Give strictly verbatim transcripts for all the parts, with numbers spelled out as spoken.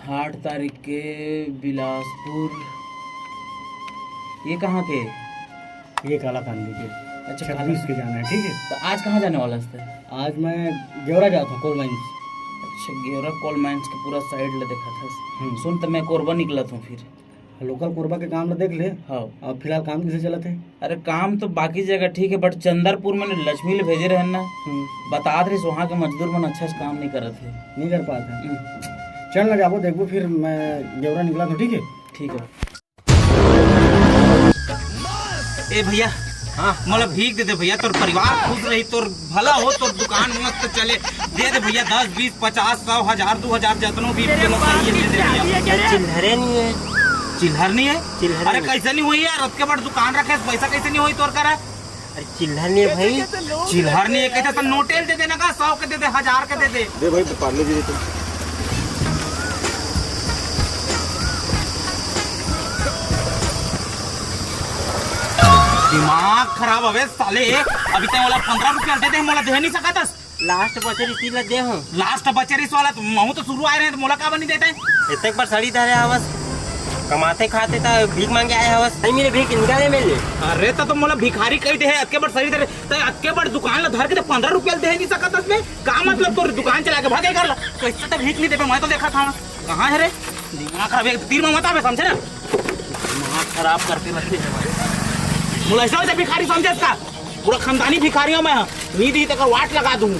आठ तारीख के बिलासपुर। ये कहाँ के? ये कालाकांदी के। अच्छा, छब्बीस के जाना है, ठीक है? तो आज कहाँ जाने वाला हस? आज मैं गेवरा जात हूँ, coal mines। अच्छा, गेवरा coal mines के पूरा side ले देखत हस। हम्म। सुन, तो मैं कोरबा निकलत हूँ फिर। Local कोरबा के काम ला देख ले। हाँ। अब फिलहाल काम कैसे चलत है? अरे, काम तो बाकी जगह ठीक है, but चंदरपुर में लक्ष्मी ले भेजे रहन ना, हम्म। बतात रहिस, वहाँ के मजदूर मन अच्छा से काम नहीं करत है। नहीं कर पात है। हम्म। चल ना जाबो, देखबो, फिर मैं गेवरा निकलत हूँ, ठीक है? ठीक है। ए भैया, हाँ। मोला भीख दे दे भैया, तोर परिवार खुश रही, तोर भला हो, तोर दुकान मस्त चले। दे दे भैया, दस, बीस, पचास, सौ, हजार, दो हजार, जतनो भी तेरे तेला पास चाहिए, दे दे भैया। चिल्हरे नहीं है। चिल्हर नहीं है? चिल्हर अरे नहीं। कैसे नहीं हुई यार, अतके बड़ दुकान रखे, पैसा कैसे नहीं हुई तोर करा? अरे चिल्हर नहीं है भाई। चिल्हर नहीं है, कहते तो नोटेल दे देना का, सौ के दे दे, हजार के दे दे। दे भाई, पार्ले जी दे तो। दिमाग खराब हवे साले, अभी तक मोला पंद्रह रुपया दे दे, मोला दे नहीं सकत हस। Last बचे रिहिस तेला दे हूँ। Last बचे रिहिस वाला तो महू तो शुरू आए रहे, तो मोला का बनी देते? इतने पर सड़ी धरे हवस, कमाते खाते त भीख मांगे आए हवस, नहीं मिले भीख, इनका नहीं मिले। अरे तो, तो मोला भिखारी कही दे है, अतके बड़ सड़ी धरे, तो अतके बड़ दुकान ला धर के तो पंद्रह रुपया दे नहीं सकत हस बे? का मतलब तोर दुकान चला के भागे कर ला? कैसे तो भीख नहीं देबे, मैं तो देखा था। कहाँ है रे? दिमाग खराब है, तीर में मत आवे, समझे ना? दिमाग खराब करके रखे है भाई। मोला ऐसा वैसे भिखारी समझे इसका? पूरा खानदानी भिखारी हूँ मैं, नी दी तेकर वाट लगा दूँ।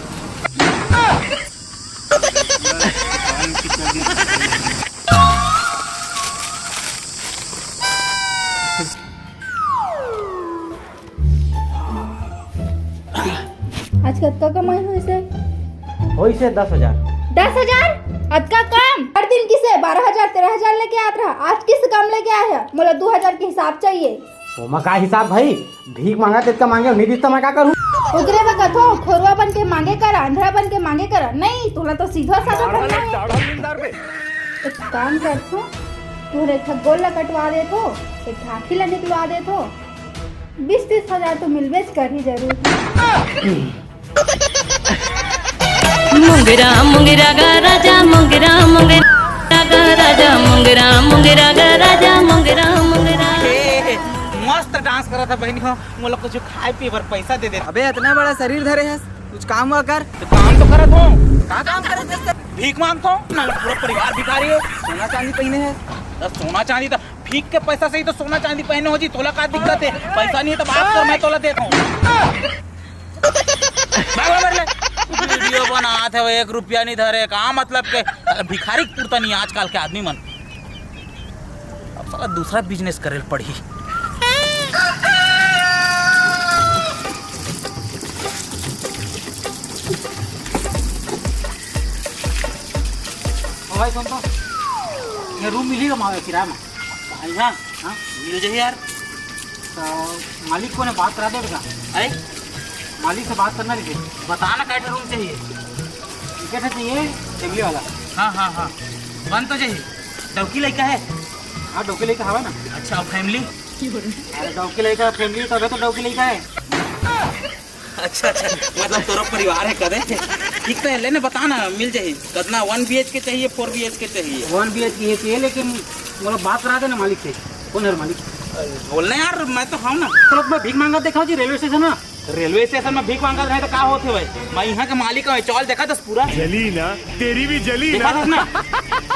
आज कतका कमाई होइस हे? होइस हे दस हजार। दस हजार? अतका कम? हर दिन किसे बारह हजार, तेरह हजार लेके आत रहा, आज किस कम लेके आए हे? मोला दो हजार के हिसाब चाहिए। ओमा का हिसाब भाई? भीख मांगा तेतका मांगे, नहीं दिस त मैं का करूँ? ओकरे बर कथो, खोरवा बन के मांगे करा, अंधरा बन के मांगे करा। नहीं, तोला तो सीधा साधा बनना है। एक काम करथो, तोहर एक ठा गोड़ ला कटवा देथो, एक ठा आँखी ला निकलवा देथो, बीस तीस हजार तो मिलबेच करही जरूर। मुंगरा मुंगरा गा राजा, मुंगरा मुंगरा गा राजा, मुंगरा मुंगरा गा राजा, मुंगरा मुंगरा। ए, मस्त डांस करत हे बहिनी हो, मोला कुछ खाए पिए बर पैसा दे दे। अबे इतना बड़ा शरीर धरे हस, कुछ काम हुआ कर। तो काम तो करत हूँ। का काम करत हस? भीख मांगत हूँ ना, पूरा परिवार भिखारी है। सोना चांदी पहने है। अरे सोना चांदी तो भीख के पैसा से ही तो सोना चांदी पहने हो जी, तोला का दिक्कत है? पैसा नहीं है तो बात कर, मैं तोला देता हूँ। भाग, भाग, भाग ले। वीडियो बनात हे, एक रुपया नहीं धरे, का मतलब के? अरे भिखारी के पुरता नहीं आजकल के आदमी मन। अब साला दूसरा बिजनेस करे ल पड़ही। ओ भाई, सुन तो, ये रूम मिली का मावे किराया में? भाई, हाँ, हाँ, मिल जाही यार। तो मालिक को ने बात करा दे बेटा। अरे, मालिक से बात करना दीजिए। बता ना, कै ठो रूम चाहिए? एक ठो चाहिए, फैमिली वाला। हाँ, हाँ, हाँ, बन तो चाहिए। डौकी लइका है? हाँ, डौकी लइका हवा ना। अच्छा, और फैमिली? अरे, डौकी लइका, फैमिली तबे तो डौकी लइका है। अच्छा, अच्छा, मतलब तोरो परिवार है कदे? ठीक तो है, लेने बता ना, मिल जाही। कितना, वन बीएचके चाहिए, फोर बीएचके चाहिए? वन बीएचके ये चाहिए, लेकिन मोला बात करा देना मालिक से। कौन है मालिक? बोलना यार, मैं तो हूँ ना। मतलब मैं भीख मांगत देखा जी रेलवे स्टेशन में। रेलवे स्टेशन में भीख मांगत रहे तो का होथे भाई? मैं यहाँ के मालिक हूँ, चौल देखा दस पूरा। जली ना, तेरी भी जली देखा ना। दस ना,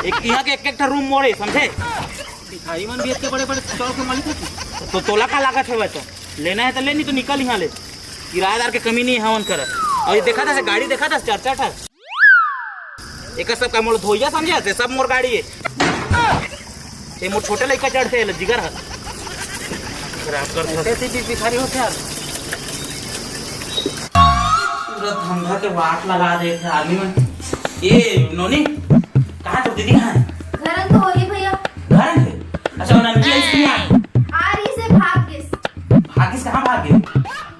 एक यहाँ के एक एक ठा रूम मोड़े, समझे? भिखारी मन भी इतने बड़े बड़े चौल के मालिक होते। तो तोला का लागत है भाई? तो लेना है तो ले, नहीं तो निकल यहाँ ले। किराएदार के कमी नहीं है हवन कर। और ये देखा था, गाड़ी देखा था, चार चार ठा। एक सब का मोर धोइया समझे थे, सब मोर गाड़ी है। ये मोर छोटे लइका चढ़ते हैं, जिगर है। खराब कर दे। ऐसे भी भिखारी होते यार। पूरा धंधा के वाट लगा दे थे आदमी में। ये नोनी, कहाँ तो दीदी कहाँ है? घर तो हो ही भैया। घर है? अच्छा, वो ननकी आई इसकी यहाँ? आ रही से भाग गिस। भागिस कहाँ भाग गए?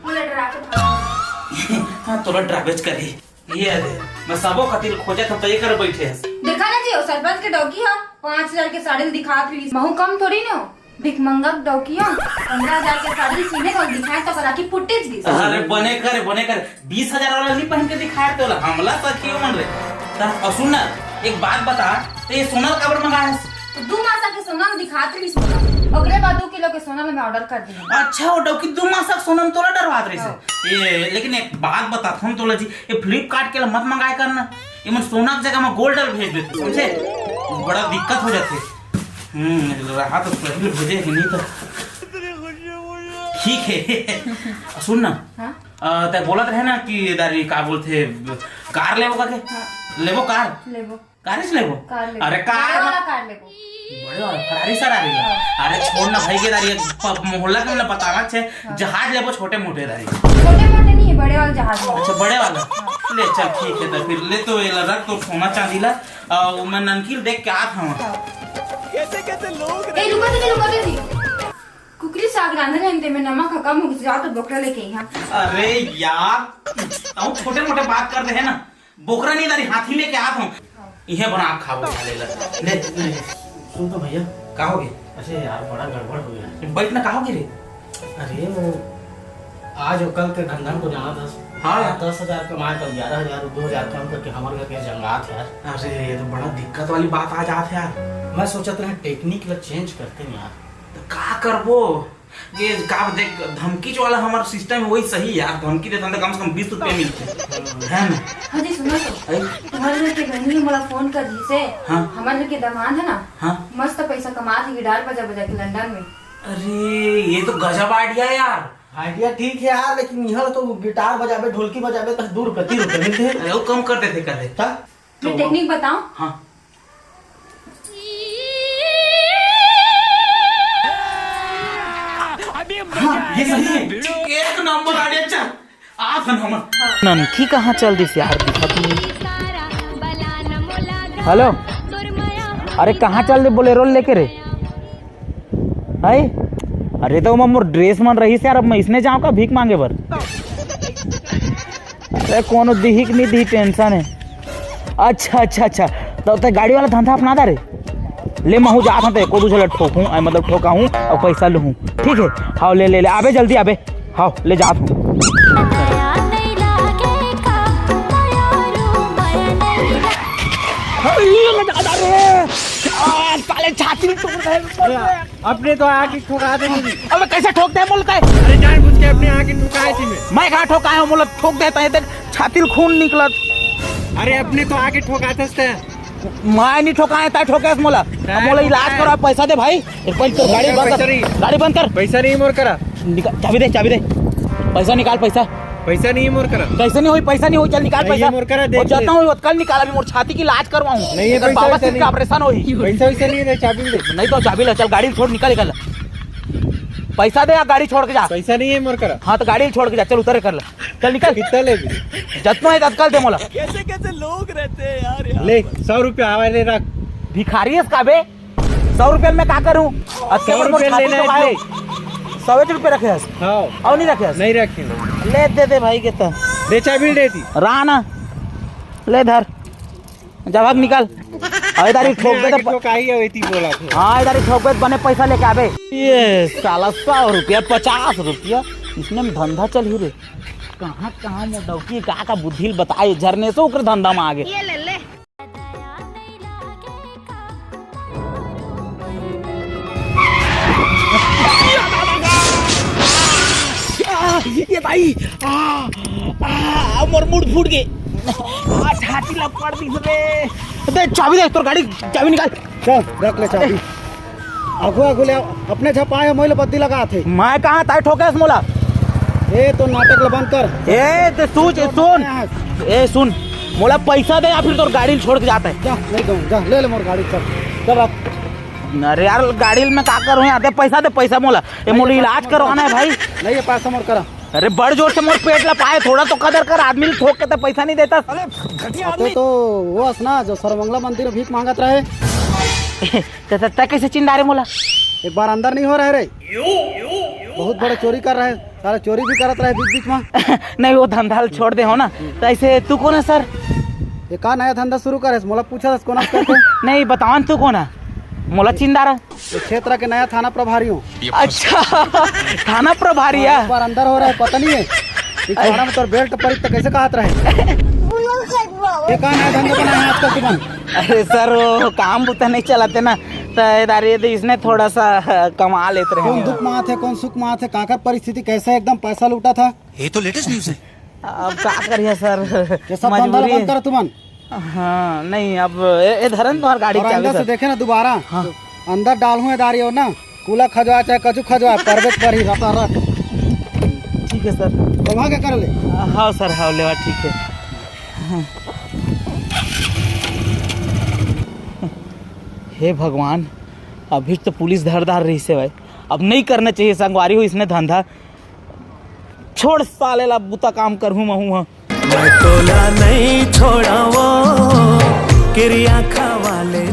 मोला डरा के भाग। हाँ, तोला डराबेच करही। ये दे, मैं सबो कति ल खोजत हूँ, तो ये कर बैठे हस। देखा ना जी, वो सरपंच के डौकी हा, पाँच हजार के साड़ी ल दिखात रही। महू कम थोड़ी ना हो, भिखमंगा के डौकी हा, पंद्रह हजार के साड़ी सीने तो दिखाए तो करा की फुटेज दी। अरे बने करे, बने करे, बीस हजार वाला नहीं पहन के दिखाए तो हमला सखी मन रे। ता, और सुन ना, एक बात बता, तो ये सोना काबर मंगाए हस? तो दू मासा के सोना में दिखात रही सोना, ओकरे बाद दू किलो के सोना में ऑर्डर कर दी। अच्छा, वो डौकी दू मासा के सोना में तोला डरवात रही से। हाँ। ये, लेकिन एक बात बता हम तोला जी, ये फ्लिपकार्ट के ला मत मंगाए करना, ये मन सोना के जगह में गोल्ड भेज देते, समझे? बड़ा दिक्कत हो जाते। हम्म, रहा तो पहले भेजे कि नहीं तो ठीक है। सुन ना, हाँ? अ, तै बोलत रहे ना कि दारी का बोलथे, कार लेबो का के? हाँ। लेबो कार? लेबो। कार ही लेबो? कार लेबो। अरे कार बड़े मत वाला कार लेबो। बड़े वाला Ferrari सरारी है। हाँ। अरे छोड़ ना भाई के दारी, प-, मोहल्ला के मतलब बताना छे, हाँ। जहाज लेबो छोटे मोटे दारी। छोटे मोटे नहीं, बड़े वाला जहाज लेबो। अच्छा बड़े वाला। हाँ। ले चल ठीक है तो फिर ले तो ये ला रख तो सोना चांदी ला, अ, वो मैं ननकील देख के आत हूँ। हाँ। कैसे कैसे लोग ए, रुको दीदी, रुको दीदी। कुकरी साग रांधे रहन ते में नमक ह कम हो गइस, जाओ तो बोकरा लेके आई हाँ। अरे यार, तू छोटे मोटे बात कर दे है ना, बोकरा नहीं दारी हाथी लेके आत हूँ। इहे बना के खाबो खा ले ला। ले, ले। सुन तो भैया। का हो गया? अरे यार, बड़ा गड़बड़ हो गया। बैठ ना, का हो गया रे? अरे वो आज और कल के धंधा को जाना था। हाँ। दस हजार कमाए तो ग्यारह हजार, दो हजार कम करके हमारे घर के जंगात यार। अरे ये तो बड़ा दिक्कत वाली बात आ जात है यार। मैं सोचत रहे टेक्निक ला चेंज करते हैं यार। तो का करबो? ये का देख, धमकी जो वाला हमारा सिस्टम है वही सही है यार। धमकी देता तो कम से कम बीस रुपया मिलते, है ना? हाँ जी, सुनो तो। अरे? तुम्हारे घर के बहनी मोला फोन कर दी से। हाँ। हमारे घर के दामाद है ना? हाँ। मस्त पैसा कमात है गिटार बजा बजा के लंदन में। अरे ये तो गजब आइडिया है यार। आइडिया ठीक है यार, लेकिन यहाँ तो गिटार बजाबे, ढोलकी बजाबे तो दो रुपये तीन रुपये मिलते हैं। अरे वो कम कर देते, कर देते। हाँ? मैं तो टेक्निक बताऊं? हाँ। हाँ, ये सही है। एक नंबर आइडिया। चल, आ फिर हम। ननकी कहाँ चल दिस यार, दिखत नहीं। हेलो, अरे कहाँ चल दे बोलेरो लेके रे? हाय, अरे तो ओमा मोर ड्रेस मन रहिस यार, अब मैं इसने जाऊँ का भीख मांगे बर? अरे कोनो दिही कि नहीं दिही, टेंशन है। अच्छा अच्छा अच्छा, तो ते गाड़ी वाला धंधा अपना दा रे। ले महू जात हूँ, ते को दूसरा ठोकूँ, आई मतलब ठोकाहूँ और पैसा लूहूँ, ठीक है? हाँ ले ले ले, आबे जल्दी आबे, हाँ ले जात हूँ। अरे, साले छाती में तोड़ रहे हैं। अपने तो आके ठोका दे तुझे। अबे कैसे ठोकते हैं बोल के? अरे जानबूझ के अपने आके ठोकाए थी मैं। मैं कहाँ ठोकाए हूँ? बोला ठोक देता है, देख छाती में खून निकलत। अरे अपने तो आके ठोकाते थे। मैं नहीं ठोकाए, तय ठोके मोला। अब मोला इलाज करा, पैसा दे भाई। एक पहले तो गाड़ी बंद कर, गाड़ी बंद कर। पैसा नहीं मोर करा। निकाल, चाबी दे, चाबी दे। पैसा निकाल, पैसा। पैसा नहीं है मोर करा। कैसे नहीं होई? पैसा नहीं होई, चल निकाल पैसा। मोर करा, देख जाता हूँ, कल निकाल, अभी मोर छाती की इलाज करवाऊँ। नहीं है पैसा, बाबा सिर का ऑपरेशन होई। पैसा वैसा नहीं है, चाबी दे। नहीं तो चाबी ले, चल गाड़ी छोड़, निकल, निकल। पैसा दे या गाड़ी छोड़ के जा। पैसा नहीं है मोर करा। हाँ तो गाड़ी छोड़ के जा, चल उतर कर ले। चल निकल। कितना ले? जतना है तत्काल दे मोला। कैसे कैसे लोग रहते हैं यार, यार। ले, सौ रुपया आवे, ले रख। भिखारी है इसका बे। सौ रुपया में का करूँ? सौ रुपया रखे हस। हाँ। और नहीं रखे हस? नहीं रखे। ले दे दे भाई के तो। दे चाबी दे दी। रहा ना। ले धर। जा भाग निकल। अरे दारी ठोक दे तो। हाँ, इधर ही ठोक दे तो बने पैसा लेके आबे। ये साला सौ रुपया, पचास रुपया, इसने में धंधा चल ही रे। कहाँ कहाँ मोटौकी का का बुद्धि बताए, झरने से ओकर धंधा में आगे। ये ले ले। आ, ये भाई, आ, आ, मोर मुड़ फूट गए। आ, छाती ला पड़ दिस रे। दे चाबी दे, तोर गाड़ी चाबी निकाल। चल, रख ले चाबी। आगू आगू ले, अपने झपाए मोइल बद्दी लगा थे। मैं कहाँ ताई ठोके मोला? ए, तो नाटक ला बंद कर। ए, ते सूझ, सुन। ए, सुन। मोला पैसा दे या फिर तोर गाड़ी छोड़ के जाता है। जा, नहीं दूँ, जा, ले ले मोर गाड़ी, चल। चल रख। अरे यार, गाड़ी में का करूँ यार? दे पैसा, दे पैसा मोला। ए, मोला इलाज करवाना है भाई। नहीं, ये पैसा मोर करा। अरे बड़ जोर से मोर पेट ला पाए, थोड़ा तो कदर कर, आदमी ठोक के तो पैसा नहीं देता। अरे घटिया आदमी। तो वो हस ना जो सर्वमंगला मंदिर में भीख मांगत रहे। ते, ते, ते कैसे चिंदा रे मोला? एक बार अंदर नहीं हो रहे रे। बहुत बड़े चोरी कर रहे, सारे चोरी भी करत रहे बीच बीच में। नहीं, वो धंधा ल छोड़ दे हो ना। तो ऐसे तू कौन है सर? ये का नया धंधा शुरू करे? मोला पूछा था कौन करते? नहीं, बतावन तू कौन है? मोला चिंदा रहा। ये क्षेत्र के नया थाना प्रभारी हूँ। अच्छा, थाना प्रभारी है। एक बार अंदर हो रहा है, पता नहीं है। ये छोरा में तोर बेल्ट परी तो कैसे कहत रहे? ये का नया धंधा बनाया है आजकल तुमन? अरे सर, वो काम बुता नहीं चलाते ना, तो ये दारी ये इसने थोड़ा सा कमा लेते रहे। कौन दुख मा आथे, कौन सुख मा आथे, काकर परिस्थिति कैसे एकदम पैसा लूटा था। ये तो लेटेस्ट न्यूज़ है। अब का करिए सर, ये सब धंधा मजबूरी बंद है। कर तुमन। हाँ, नहीं, अब ए, ए धरन तुम्हार गाड़ी और चाबी आइंदा से सर। देखे ना दोबारा, हाँ। अंदर डालहूँ ए दारी हो ना, कुला खजवा चाहे कछु खजवा, परबे त परही, रटा रट। ठीक है सर। तो वहाँ क्या कर ले? हाँ सर, हाँ, लेवा ठीक है। हाँ। हे भगवान, अभी तो पुलिस धरदार रही से भाई, अब नहीं करना चाहिए संगवारी हो इसने धंधा। छोड़ साले ला, बुता काम करहूँ महूँ ह। मैं तोला नहीं छोड़ावो, किरिया खवा ले।